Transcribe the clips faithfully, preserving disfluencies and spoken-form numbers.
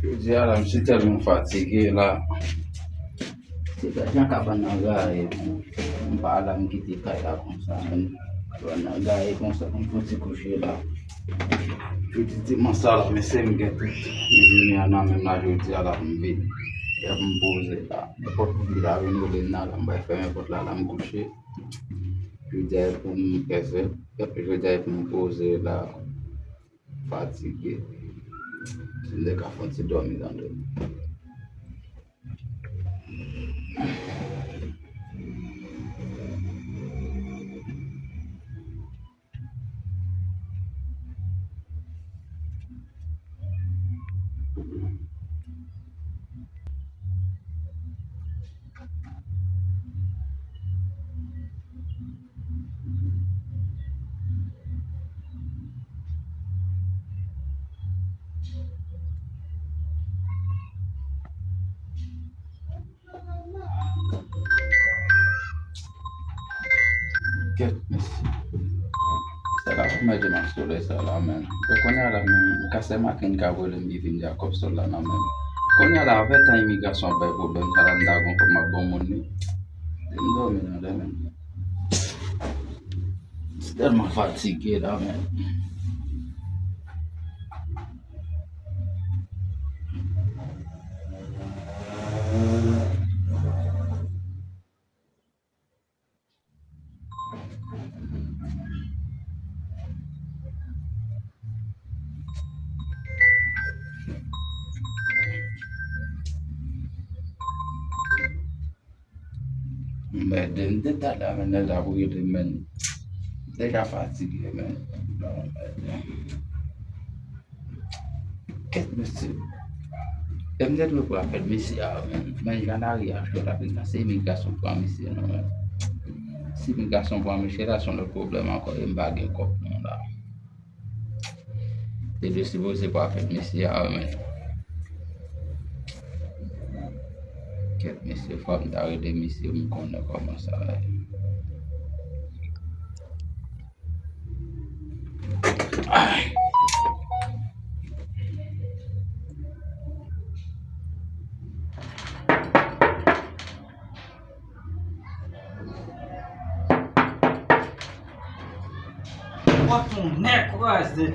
Jodi a la, m si tèlman fatige la. Se gad jan kabann nan gaye, m pa la, m kite kay la konsa, men kabann nan gaye konsa, m fon ti kouche la. Jodi dimanch sa la, men se m gen tout jounen an nan men m la jodi a la pou m vini. Epi m poze la. Nenpòt moun ki ta vin rele m nan la, m bay fèmen pòt la, la m kouche. Jodi a e pou m kèse, jodi a e pou m poze la. Fatige. Si m te ka fon ti dòmi tande. Kèt, mesye. Sa la pou mèt m ak solèy sa la, men. E kounye a la, men, kase maten ka vole m vin di a kòb sòl la nan men. Kounye a la, avè tan imigrasyon ap bay pwoblèm, sa la m ta gon kòb m ap ban moun li. M dòmi nan demen. M tèlman fatige la, men. Mèt, m te talè a, men nèg la pou rele m, men. M deja fatige, men. Kèt mesye. E m te dwe pran apèl mesye a, men. Men jan lari a cho la, se imigrasyon pran mesye non, men. Si imigrasyon pran mesye la, se yon lòt pwoblèm ankò, e m pa gen kòb non la. Te dwe sipoze pa fèt mesye a, men. Kèt mesye, fò m ta rele mesye, m konnen kòman sa ye. Ay. Pòt ou nèk kraze.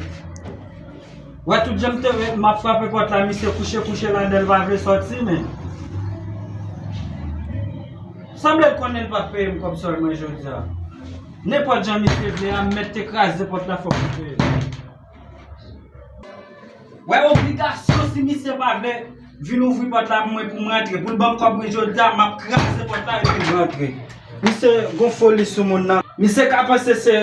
Wè tout jan m te wè, m ap frape pòt la, misye kouche, kouche ladan l pa vle sòti, men. Sanble l konnen l p ap peye m kòb sòl mwen jodi a. Nenpòt jan misye vle a, m mèt te kraze pòt la, fòk m peye l. Wè, obligasyon, si misye pa vle vin ouvri pòt la pou mwen, pou m rantre, pou l ban m kòb mwen jodi a, m ap kraze pòt la epi m rantre. Misye gon foli sou moun nan. Misye ka panse se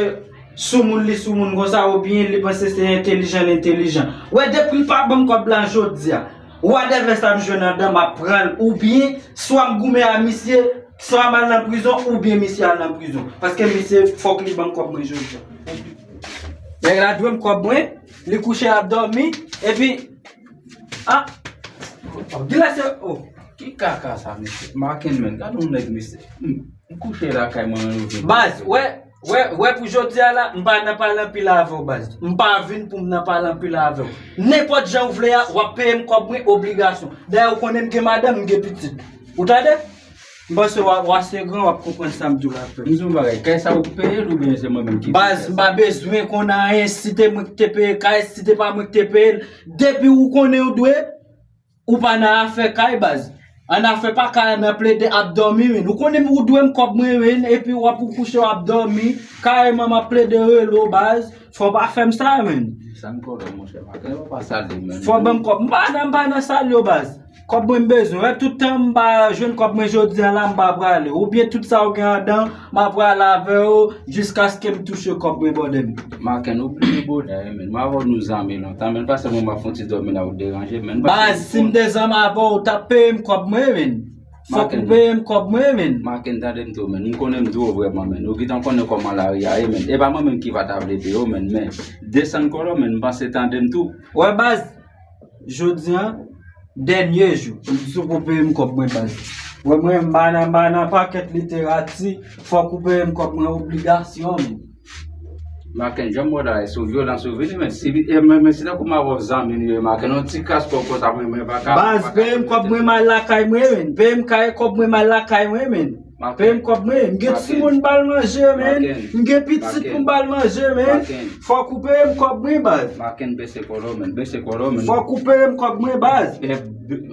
sou moun li sou moun konsa, oubyen li panse se entelijan li entelijan. Wè, depi l pa ban m kòb la jodi a, whatever sa m jwenn anndan, m ap pran l, oubyen swa m goumen a misye, swa m al nan prizon, oubyen misye al nan prizon. Paske misye, fòk li ban m kòb mwen jodi a. Nèg la dwe m kòb mwen, li kouche l ap dòmi, epi, ah, gilè se, oh, ki kaka sa, mesye? Maken, men, gade yon nèg, mesye. Hmm, m kouche lakay mwen, ann ouvri. Baz, wè, wè, wè, pou jodi a la, m pa nan pale anpil avè w, baz. M pa vin pou m nan pale anpil avè w. Nenpòt jan w vle a, w ap peye m kòb mwen, obligasyon. Dayè, ou konnen m gen madanm, m gen pitit. Ou tande? M panse w a, w ase gran, w ap konprann sa m di w la, frè. M di w yon bagay, kay sa ou k peye l oubyen se mwen menm ki peye l? Baz, m pa bezwen konn anyen, si te mwen ki te peye kay, si te pa mwen ki te peye l. Depi ou konnen ou dwe, ou pa nan afè kay, baz. An afè pa kay, an nan plede ap dòmi, men. Ou konnen ou dwe m kòb mwen, men, epi w ap ou kouche w ap dòmi. Kareman, m ap plede rele w, baz. Fò w pa fè m sa, men. San kòb, monchè, pa gen, pa salye, men. Fò w ban m kòb. M pa nan, m pa nan salye w, baz. Kòb mwen m bezwen. Wè, tout tan m pa jwenn kòb mwen jodi a la, m pa prale. Oubyen tout sa w gen anndan, m a prale avè w jiskaske m touche kòb mwen, bòdè m. Maken, ou bliye bonè, men. Mwen avè w nou zanmi lontan, men pa sèlman m ap fè yon ti dòmi la ou deranje, men. Baz, si m te zanmi avè w, ou t ap peye m kòb mwen, men. Fòk ou peye m kòb mwen, men. Maken, tande m tou, men. M konnen m di w vrèman, men. Ou gentan konnen kòman lari a ye, men. E pa mwen menm ki pa ta vle peye w, men. Men, desann kòlò, men. M panse tande m tou. Wè, baz, jodi a, dènye jou. M di w pou peye m kòb mwen, baz. Wè, mwen, m pa nan, m pa nan pakèt literati. Fòk ou peye m kòb mwen, obligasyon, men. Maken, jan m wè w la, sou vyolans ou vini, men si, e, men, men si tankou m avè w zanmi nou ye, Maken, yon ti kras kòb konsa, mwen, mwen pa ka, Baz, pa ka peye m kòb mwen, m al lakay mwen, men. Peye m kay kòb mwen, m al lakay mwen, men. Peye m kòb mwen, m gen timoun m ba l manje, men. M gen pitit pou m ba l manje, men. Fòk ou peye m kòb mwen, baz. Maken, bese kòlò, men. Bese kòlò, men. Fòk ou peye m kòb mwen, baz. E,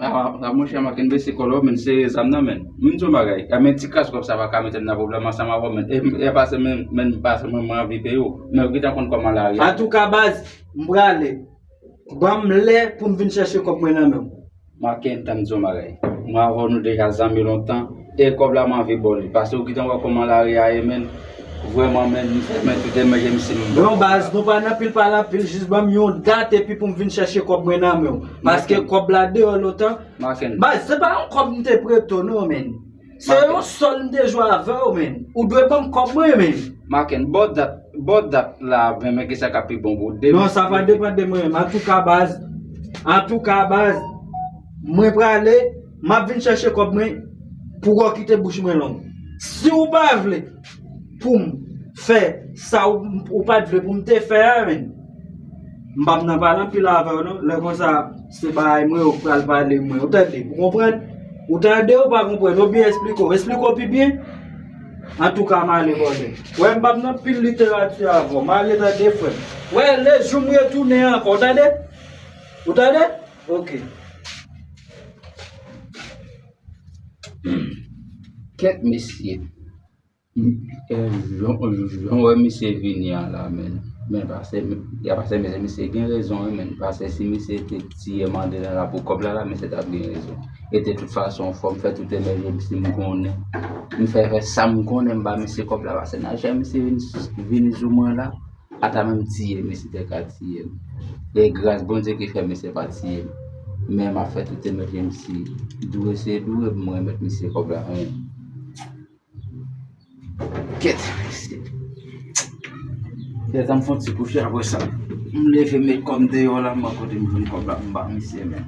a, a, monchè, Maken, bese kòlò, men. Se zam nan, men. M di w bagay. A, men ti kras kòb sa pa ka mete m nan pwoblèm ansanm avè w, men. E, e pase, men, men, pase, mwen, mwen anvi peye w. Men ou gentan konn kòman lari a. Antouka, baz, m prale. Ban m lè pou m vin chèche kòb mwen nan men w. Maken, tann di yon bagay. Mwen avè w nou deja zanmi lontan. E kòb la m anvi ba w li. Paske ou gentan wè kòman lari a ye, men. Vrèman, men, m fèmen tout emèjensi m. Non, baz, nou pa nan pil pale anpil, jis ban m yon dat epi pou m vin chèche kòb mwen nan men w. Paske kòb la deyò lontan. Maken. Baz, se pa yon kòb m te prete w, non, men. Se yon sòl m te jwe avè w, men. Ou dwe ban m kòb mwen, men. Maken, ba w dat, ba w dat la, men, men, kisa k ap pi bon pou w? Non, sa pa depann de mwen menm. Antouka, baz, antouka, baz, mwen prale, m ap vin chèche kòb mwen pou w kite bouch mwen long. Si w pa vle pou m fè sa w, ou pa t vle pou m te fè a, men, m p ap nan pale anpil avè w, non. Lè konsa, se bagay mwen, ou pral pale mwen. Ou tande? Ou konprann? Ou tande ou pa konprann? Oubyen esplike w. Esplike w pi byen. Antouka, m ale bòlè. Wè, m p ap nan pil literati avè w. M ale tande, frè m. Wè, lejou m retounen ankò. Ou tande? Ou tande? Ok. Kèt, mesye. E, jan, jan wè misye vini an la, men. Men pase, ya pase, men misye gen rezon, wi, men. Pase si misye te tiye m andedan la pou kòb la, la, misye t ap gen rezon. E de tout fason, fò m fè tout emèjensi m konnen. M fè, fè sa m konnen, m ba misye kòb la, pase nan jan misye vini, vini sou mwen la, ata menm tiye, misye te ka tiye m. E gras Bondye ki fè misye pa tiye m. Men m ap fè tout emèjensi. Dure se dure, m remèt misye kòb la, men. Kèt, mesye. Kèt, an m fè yon ti kouche apre sa. M leve met kòb deyò la, m wè kote m jwenn kòb la, m ba misye, men.